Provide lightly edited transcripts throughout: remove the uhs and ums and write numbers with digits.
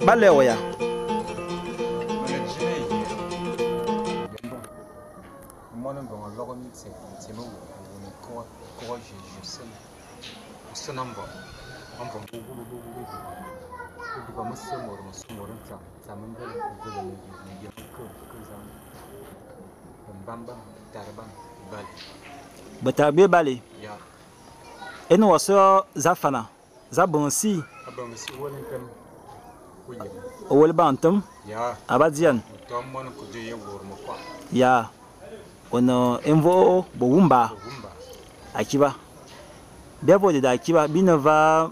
Ba lè wa ya? Be tare be bali. É ne wa so za fana, za bonsi. O wele ba ntem. Aba dian. Ya. Ono envo bo wumba. Akiba. Bia vo de da akiba bi ne va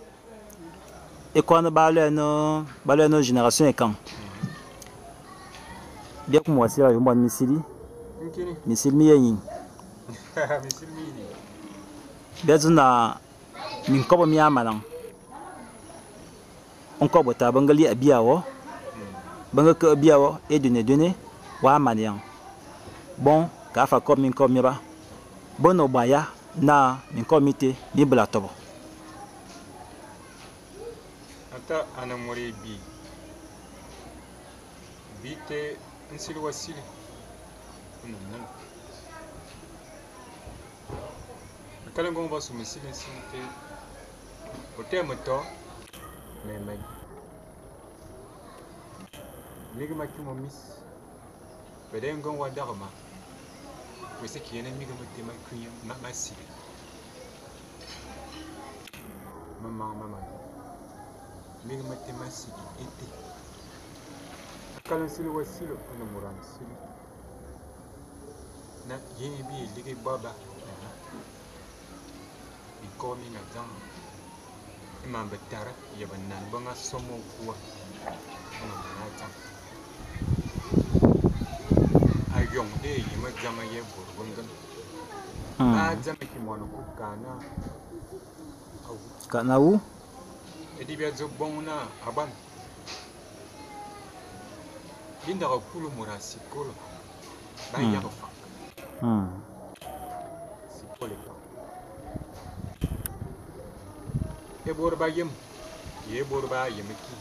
ekwana ba le no ba le no génération ekan. Bia ku mwasira yo mbwa misili. Misili mi yin. Bia zuna min kobo mi amalang. Nkobo ta bangali abia wo. Banga ke abia wo e dune dune wa maniang. Bon ka fa ko min ko mi ba. Bono baya na min ko mi te mi bla tobo. Ata ana more bi. Bi te nsili wasili. Non. Akala ngongo basu misili nsili te. Ote moto me mai. Miga maki mo mis. Bede ngongo wa darma. Wese ki yene miga mote ma kunya ma masili. Mama mama. Miga mote masili ete. Akala nsili wasili ono mura nsili. Na yene bi lige baba. Komi na zang ima betara ya banan banga somo kuwa ana na zang ayong de yima zang ye burgungan a zang ki mono ku kana au kana u edi bia zo bon na aban binda ko kulu mura sikolo ba ya ko fa sikolo ka e bor ba yem ye bor ba yem ki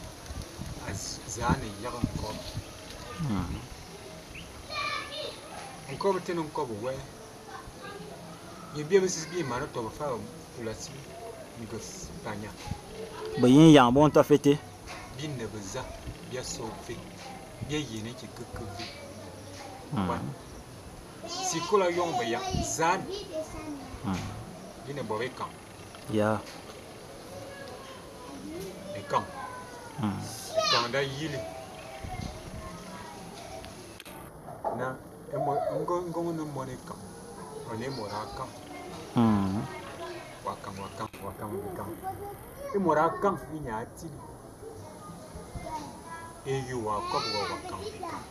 az zane yagan ko nko te no ko we ye bi bi bi ma no to fa la si ngo panya ba yin yang bon ta fete bi ne beza bi so fe bi ye ne ki ke ke vi si ko la yon ba ya zan bi ne bo be kan ya Kan. Kan da yili. Na emo ngo ngo no mo ne kan. One mo ra kan. Wa kan wa kan wa kan wa kan. E mo ra kan ni nya tili. E yu wa ko wa wa kan wa kan.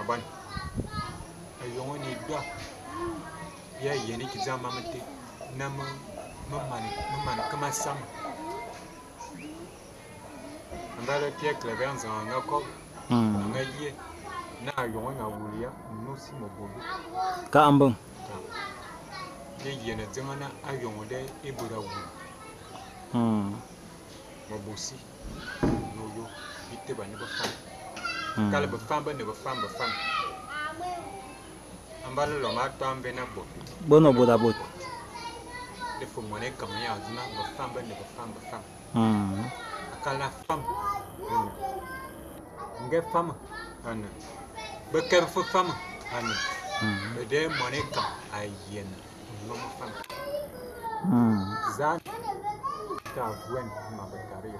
Aban. Ayo ni da. Ya yene ki zama mate na mo mo man kama sam. Ndale Pierre Claver nzanga ko nga ye na yo nga wulia no si mo bobo ka ambon ye ye na dzanga na ayo de ebura wu mo bosi no yo ite ba ne ba fam kala ba fam ba ne ba fam ba fam ambalo lo ma to ambe na bo bono boda bot de fo mo ne kam ya zuna ba fam ba ne ba fam ba fam akala fam nge fam ana be ker fo fam ana be de mo ne kam ayen no mo fam za ta gwen ma ba tare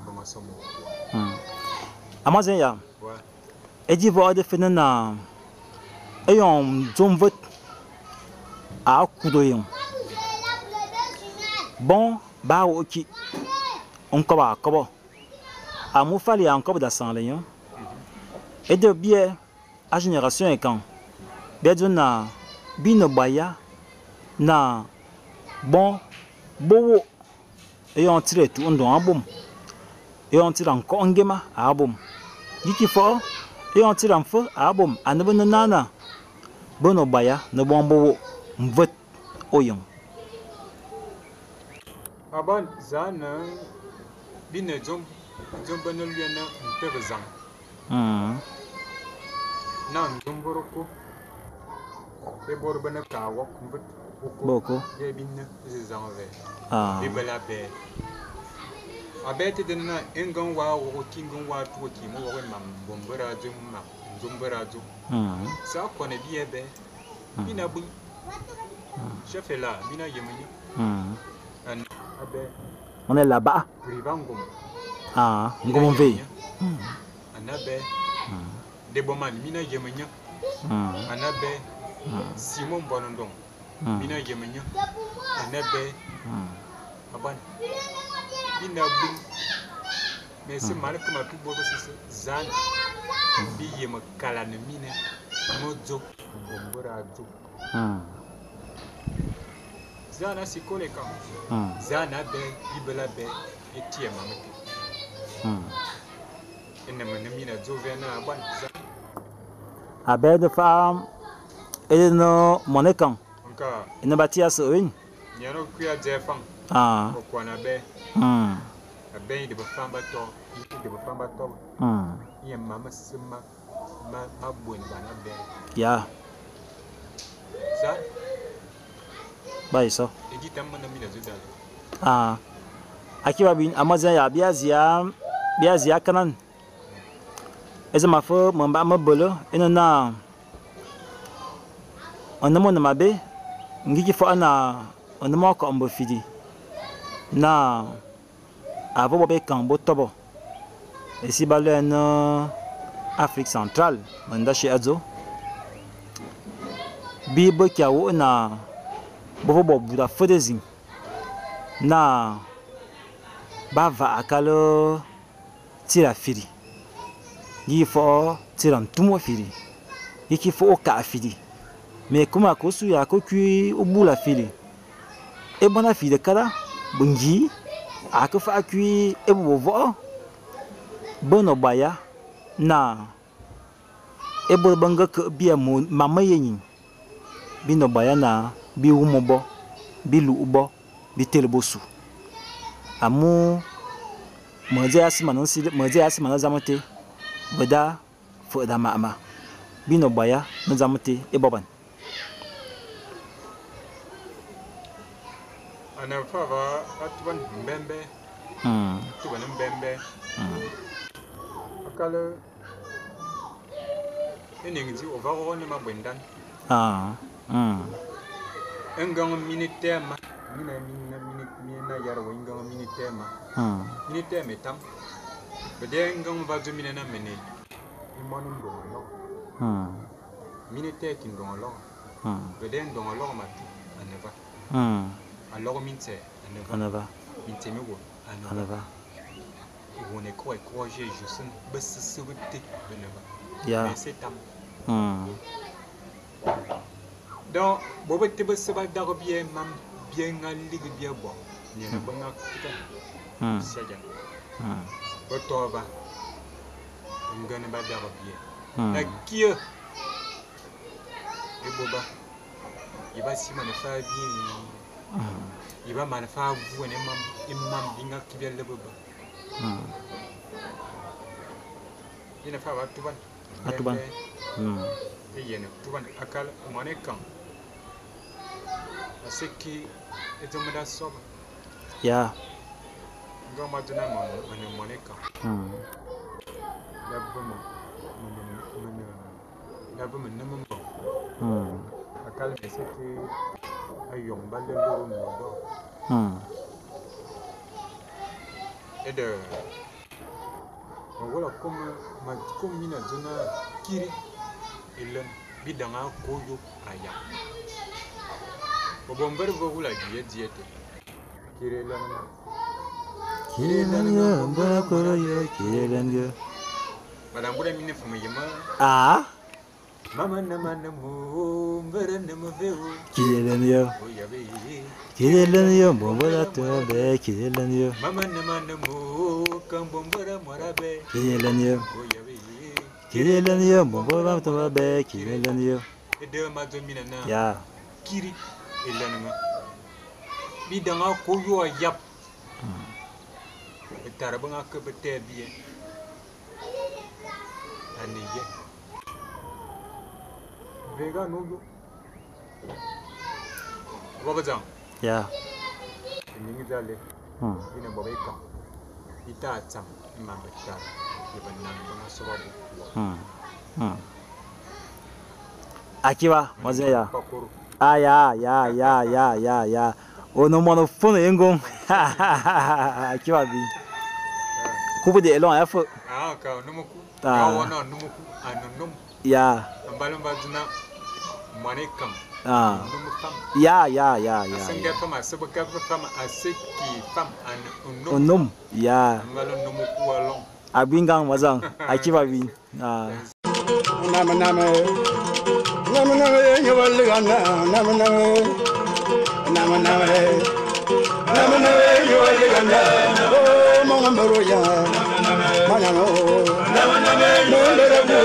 ba ma somo amazen ya e di vo de fene na e yon dzomvot a kudo yon bon ba wo ki on koba kobo a mu fali a nkobo da san le yon e de bien a génération e kan be do na bi no baya na bon bowo e yon tire tu ndon abom e yon tire nko ngema abom yiki fo e yon tire mfo abom anabu na nana bono baya no bon bowo mvot oyon aban zana Bi ne dzôm dzôm be ne luè na ntebe zang. Na ndzômbôrô ko é bôr be ne kaa wok mvet ôkô Boko. ye bi ne ézizang vè. Ah. Bi bele abè. Abè té de na é ngang wa wok ki ngang wa tuo ki mo wok mam bombera dzô mam ndzômbôrô dzô. Sa kone bi ebe bi na buñ. Chef est là, bi na yemenya. An abè On est là-bas. priva ngom. Ah, Bi na ngom mve. yemenya. An abè deboman bi na yemenya. An abè Simon Bonondong bi na yemenya. An abè aban bi na buñ. Mais c'est mal que ma tout beau c'est zan bi yem kala ne mine modzo bombora dzo. Zana sikole ka. Zana be bibela be etie mamete. Ene mene mina dzo vena aban za. Abè de fa e no monekan. Nka E ne batia so une. nyano kuya zefang. Ah. Okwana be. Abe de bafamba to, de bafamba to. Ye mama sima ma ma bwen bana be. Ya. Za Ba iso. edi tamma na mina dzo dal. Ah. Akiba bin amazia ya biazia biazia kanan. Eza ma fo mamba ma bolo ena na on mo na mabe ngiki fo ana on mo ko mbo fidi na avo bo be kan bo tobo esi ba le na Afrique centrale manda shi azo bi bo kya wo na bo bo buda fodezin na ba va akalo tira firi yi fo tira ntumo firi yi ki fo ka firi mais kuma ko su ya ko kui o bula fili e bona fili kala bungi a ko fa kui e bo vo bono baya na e bo banga ke bia mo mama yenyin bi no baya na bi wumo bo bi lu bo bi tel bo su amu mo je asima no si mo je asima no zamate boda fo da mama bi no baya no zamate e boban. Ana fa va atuban mbembe. Atuban mbembe. Akala eningi o va go ne mabwendan. Ah. Engang militaire ma mina mina mina yara wo engang militaire ma. Militaire metam. Bede engang va zo mina na mene. Imonu ndongo lo. Militaire ki ndongo lo. Bede ndongo lo ma tu aneva. Alors minte aneva. Aneva. Minte mi wo aneva. Wo ne ko ko je jusen bes subte beneva. Ya. Mais c'est tam. Donc bobe te bes ba dago bien mam bien ngali bien bo. Ni na banga kita. Saja. Bo to ba. Ngene ba dago bien. Na kieu. E boba. Il va si man fa bien. Il va man fa vous ne mam imam binga ki bien le boba. Il ne fa ba tuban. Atuban. E yene tuban akal mone kan. Aseki ezomuda soba. Ya. Ngoma dina mo mone mone kan. Ya bomo mone mone ya bomo ne mo. Akal meseki ayong ba le loro mo do. E de wala comme ma comme mina zona kiri ilen bidanga koyo aya. Bomber go wula diye diete. Kiri lan. Kiri lan yo mbara koro yo kiri lan yo. Madame Boula mine fume yema. Ah. Mama na mana mo mbara na mo veo. Kiri lan yo. Kiri lan yo bombara to be kiri lan yo. Mama na mana mo kan bombara morabe. Kiri lan yo. Kiri lan yo bombara to be kiri lan yo. E de ma zo mina na. Ya. Kiri elananga. Bidanga koyo ayap. Betare be nga ke be te bié. A ne yè. Vega no yo. Bobedzang. Ya. Éning za alé. Bi ne bo b'ékang. Bi ta'a tsam é mam betare ye benam be nga so ba bo. Akiba, mozen ya. Pakoro. Ah ya ya ya ya ya ya. Ono mono funu yengon. Akiba bi. Kubu de elon ya fo. Ah ka numuku. Ah. Ya wona numuku anu num. Ya. Ambalo mbadzina mwane kang. Ah. Numu fam. Ya ya ya ya. Asenga fam asebeka fam aseki fam anu num. Onom. Ya. Ambalo numuku alon. Abingang mazang. Akiba bi. Ah. Nama nama nama nama nyawalgana nama nama nama nama nama nama nyawalgana oh mangambaroya manano nama nama nondarabu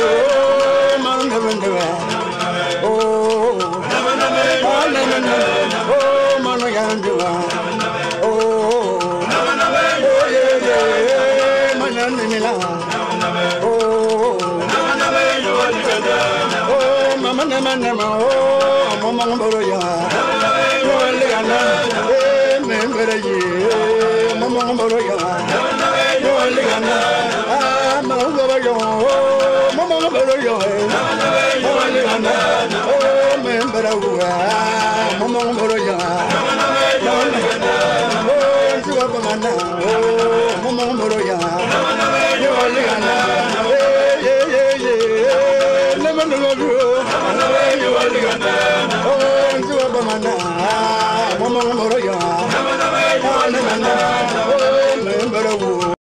mangambandawa oh nama nama nama nama oh manoyanduwa oh nama nama oh yeah yeah mananimila oh oh mama nama nama oh mama ngoro ya wale ana eh membere ye mama ngoro ya wale ana.